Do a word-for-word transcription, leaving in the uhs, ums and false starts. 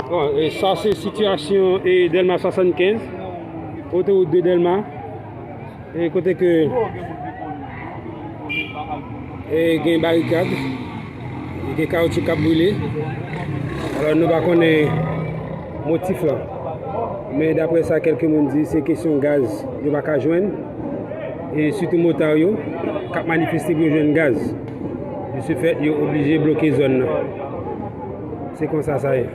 Bon, e sa se sitiyasyon e Dèlma swasannkenz, otowout de Dèlma, e kote ke e gen barikad, e gen kawoutchou k ap brile. Alò, nou pa konnen motif la. Men daprè sa kèlke moun di, se kesyon gaz yo pa ka jwenn. E sitou motard yo k ap manifeste pou yo jwenn gaz. De ce fait, yo oblije bloke zòn nan. Se konsa sa ye.